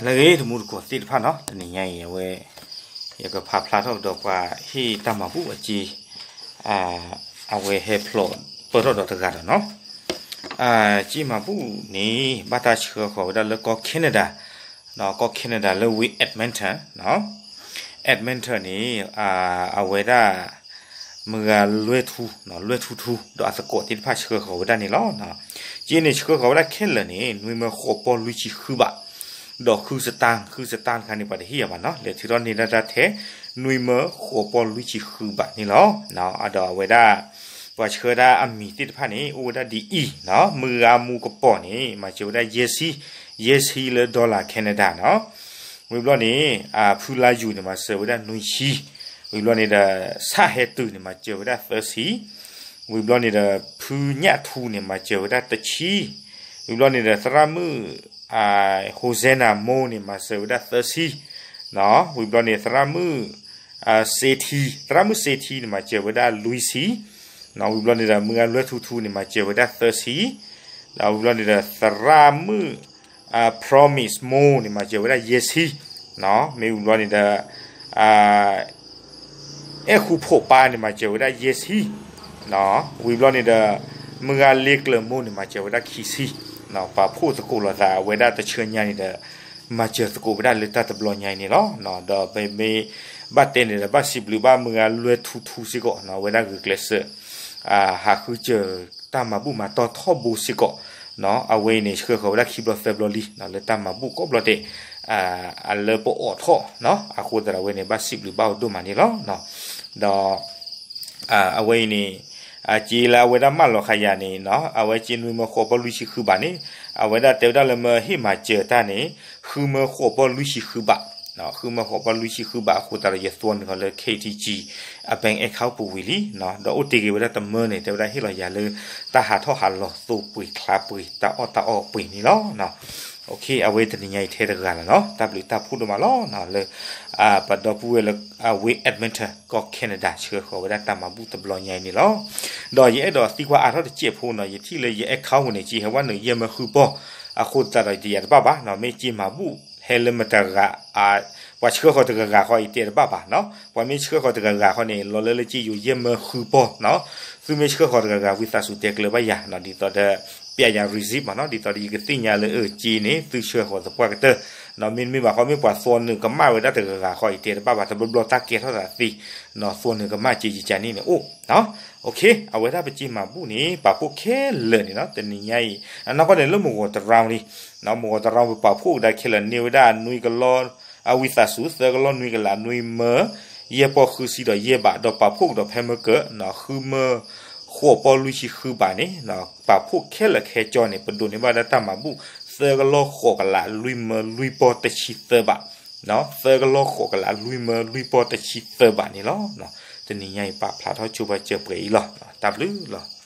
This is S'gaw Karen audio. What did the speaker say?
တၢ်ဂ့ၤ တမူတကိးသ့ၣ်တဖၣ်နီၤ, တနံၤညါအံၤ အဝဲ ယကဖးဖျါထီၣ်ကဒီးပှၤဟ့ၣ်တၢ်မၤဘူၣ်အစ့, အဝဲဟဲဖျိးပၢၢ်ထီၣ်ဒီးတဂၤဒီးနီၤ. စ့မၤဘူၣ်န့ၣ် ဘၣ်တၢ်ဆှၢဃီၤဝဲဒၣ်လၢကီၢ် Canada, ကီၢ် Canada လၢဝ့ၢ် Edmonton, Edmonton န့ၣ် အဝဲဒၣ် မုၢ်ဂၤလွဲၢ်ထူ, လွဲၢ်ထူထူ ဒီးအသကိးသ့ၣ်တဖၣ်ဆှၢဃီၤဝဲဒၣ်န့ၣ်လီၤ. စ့န့ၣ်ဆှၢဃီၤဝဲဒၣ်ခဲလၢာ်န့ၣ် နွံမၢဃိးပီၢ်လွံၢ်ဆံဃုဘး, ဒီးဃုစတၢ်, ဃုစတၢ်တခါန့ၣ် ပှၤတဟ့ၣ်အီၤဘၣ်နီၤ, လဲၤထုးထီၣ်န့ၢ်ဒၣ်တၢ်ထဲ နွံမၢဃိးပီၢ်လွံၢ်ဆံဃုဘးန့ၣ်လီၤ. ဒီးအဝဲဒၣ် ပှၤဆှၢဒၣ်အမံၤသ့ၣ်တဖၣ်န့ၣ် အိၣ်ဝဲဒၣ်ဒ်အံၤ, မုၢ်ဂၤမူကပီၤန့ၣ် မၤစၢၤဝဲဒၣ်ယဲၢ်ဆံ, ယဲၢ်ဆံလၢ dollar Canada နီၤ. ဝံၤဘျီန့ၣ် ဖုလါယူၤန့ၣ် မၤစၢၤဝဲဒၣ်နွံဆံ, ဝံၤဘျီန့ၣ်ဒီး ဆၣ်ဟဲတုၤန့ၣ် မၤစၢၤဝဲဒၣ်သၢဆံ, ဝံၤဘျီန့ၣ်ဒီး ဖုညၣ်ထူန့ၣ် မၤစၢၤဝဲဒၣ်တဆံ, ဝံၤဘျီန့ၣ်ဒီး သရၣ်မုၣ် Hosanna Mo န့ၣ် မၤစၢၤဝဲဒၣ်သၢဆံ, ဝံၤဘျီန့ၣ် သရၣ်မုၣ် စ့ထံ, သရၣ်မုၣ်စ့ထံန့ၣ် မၤစၢၤဝဲဒၣ်လွံၢ်ဆံ, ဝံၤဘျီန့ၣ်ဒီး မုၢ်ဂၤလွဲၢ်ထူထူန့ၣ် မၤစၢၤဝဲဒၣ်သၢဆံ, ဒီးဝံၤဘျီန့ၣ်ဒီး သရၣ်မုၣ် Promise Mo န့ၣ် မၤစၢၤဝဲဒၣ်ယဲၢ်ဆံ, မ့ၢ်ဝံၤဘျီန့ၣ်ဒီး အဲၣ်ဃူဖိးပၢ်န့ၣ် မၤစၢၤဝဲဒၣ်ယဲၢ်ဆံ, ဝံၤဘျီန့ၣ်ဒီး မုၢ်ဂၤလ့ကျၢၤမိၢ်န့ၣ် မၤစၢၤဝဲဒၣ်ခံဆံ, ပာ်ဖှိၣ်သကိးလိာ်သး အဝဲဒၣ်တဆၢညါန့ၣ်ဒီး မၤစၢၤသကိးဝဲဒၣ်လၢတၢ်တဘျီညါအံၤန့ၣ်လီၤ. ဒီးပမ့ၢ်ဘၣ်တဲန့ၣ်ဒီး ဘၣ်စံးဘျုးဘၣ်မုၢ်ဂၤလွဲၢ်ထူထူစ့ၢ်ကီး အဝဲဒၣ်ဂုာ်ကျဲးစၢး ဟးဃုစၢၤတၢ်မၤဘူၣ်မၤတီၢ်ထီဘိစ့ၢ်ကီး, အဝဲအံၤန့ၣ် ဆှၢဃီၤဝဲဒၣ်ခံဘျီသၢဘျီလံ လၢတၢ်မၤဘူၣ်ကိးဘျီဒဲး အလၢပအိးထီၣ်, အဃိသတးဒီးအဝဲန့ၣ် ဘၣ်စံးဘျုးဘၣ်အီၤဒိၣ်မးန့ၣ်လီၤ. ဒီး အဝဲအံၤန့ၣ် စ့လၢအဝဲဒၣ်မၢလီၤဃာ်ယၤန့ၣ် အဝဲစ့နွံမၢဃိးပီၢ်လွံၢ်ဆံဃုဘးန့ၣ် အဝဲဒၣ်တဲဝဲဒၣ်လၢမ့ၢ်ဟ့ၣ်မၤစၢၤတၢ်န့ၣ် ဃုမၢဃိးပီၢ်လွံၢ်ဆံဃုဘး, ဃုမၢဃိးပီၢ်လွံၢ်ဆံဃုဘးအဃိသတးဒီး ယသွီနုာ်ဃီၤလၢ K T G အ bank account ပူၤဝံၤလံ, ဒီးအိၣ်တ့ၢ်က့ၤဝဲဒၣ်တမၢန့ၣ် တဲဝဲဒၣ်ဟ့ၣ်လီၤယၤလၢ တၢ်ဟးထီၣ်ဟးလီၤသိပှ့ၤချါပှ့ၤ တၢ်အီၣ်တၢ်အီပှ့ၤန့ၣ်လီၤ. အဝဲတနံၤညါအံၤထဲတဂၤလီၤနီၤ, တၢ်ဘျုးတၢ်ဖှိၣ်ဒိၣ်မးလီၤ လၢ ပဒီပုၢ်ဝဲၢ်လၢ အဝ့ၢ် Edmonton ကီၢ် Canada ဆှၢဃီၤဝဲဒၣ်တၢ်မၤဘူၣ်တဘျီညါအံၤန့ၣ်လီၤ. ဒီးယအဲၣ်ဒိးသံကွၢ်အါထီၣ်တစဲးဖိနီၤ, ယထံၣ်လၢယ account ပူၤန့ၣ် စ့ဟဲဝဲနုာ်ယဲၢ်မၢဃုပီၢ်, အဃိသတးဒီးယတယာ်တဘၣ်ဘၣ်နီၤ, မ့ၢ်စ့မၤဘူၣ်ဟဲလၢမတၤဂၤ ပှၤဆှၢဃီၤတဂၤဂၤဃီ ယတဲတဘၣ်ဘၣ်နီၤ, ပှၤမ့ၢ်ဆှၢဃီၤတဂၤဂၤဃီန့ၣ် လီၤလၢလၢစ့ယိၤယဲၢ်မၢဃုပီၢ်နီၤ, သုမ့ၢ်ဆှၢဃီၤတဂၤဂၤ ဝံသးစူၤတဲကျၢၤဘၣ်ယၤ, ဒ်သိးဒီး ပျဲယၤ receipt မးနီၤ, ဒ်သိးဒီးယကသ့ၣ်ညါလၢအစ့န့ၣ် သုဆှၢဃီၤသပှၢ်ကတၢၢ်, မ့တမ့ၢ်ဘၣ်ဃီ မ့ၢ်ပှၤသွီနုာ်ကမၣ်ဝဲဒၣ်တဂၤဂၤဃီ ယတဲတဘၣ်ဘၣ်, တဘျီဘျီတၢ်ကဲထီၣ်သးသ့, သွီနုာ်ကမၣ်စ့ယကန့ၣ်န့ၣ်အိၣ် အဝဲဒၣ်ပစ့မၤဘူၣ်န့ၣ် ပာ်ဖှိၣ်ခဲလၢာ်န့ၣ်နီၤ, တနံၤညါအံၤ အနီၢ်ကီၢ်န့ၣ်လၢမုၢ်ဂီၤတရၣ်လံ, မုၢ်ဂီၤတရၣ်ပပာ်ဖှိၣ်ကဒါခဲလၢာ် န့ၢ်ဝဲဒၣ်နွံကလီ အဝံသးစူၤ သၢကလီနွံကလးနွံမၢ ယဲၢ်ပီၢ်ဃုဆံဒီးယဲၢ်ဘး ဒီးပာ်ဖှိၣ်ကဒီးဖဲမၢကၢး ဃုမၢ ဃိးပီၢ်လွံၢ်ဆံဃုဘးန့ၣ် ပာ်ဖှိၣ်ခဲလၢာ်ခဲကၠီန့ၣ် ပဒိးန့ၢ်ဘၣ်ဒၣ်တၢ်မၤဘူၣ် သၢကလီဃိးကလးလွံၢ်မၢလွံၢ်ပီၢ်တဆံသၢဘး, သၢကလီဃိးကလးလွံၢ်မၢလွံၢ်ပီၢ်တဆံသၢဘးန့ၣ်လီၤ. တနံၤညါအံၤပာ်ဖျါထီၣ်ဆိပာ်စၢၤပှဲၤအံၤလီၤ. တၢ်ဘျုးလီၤ.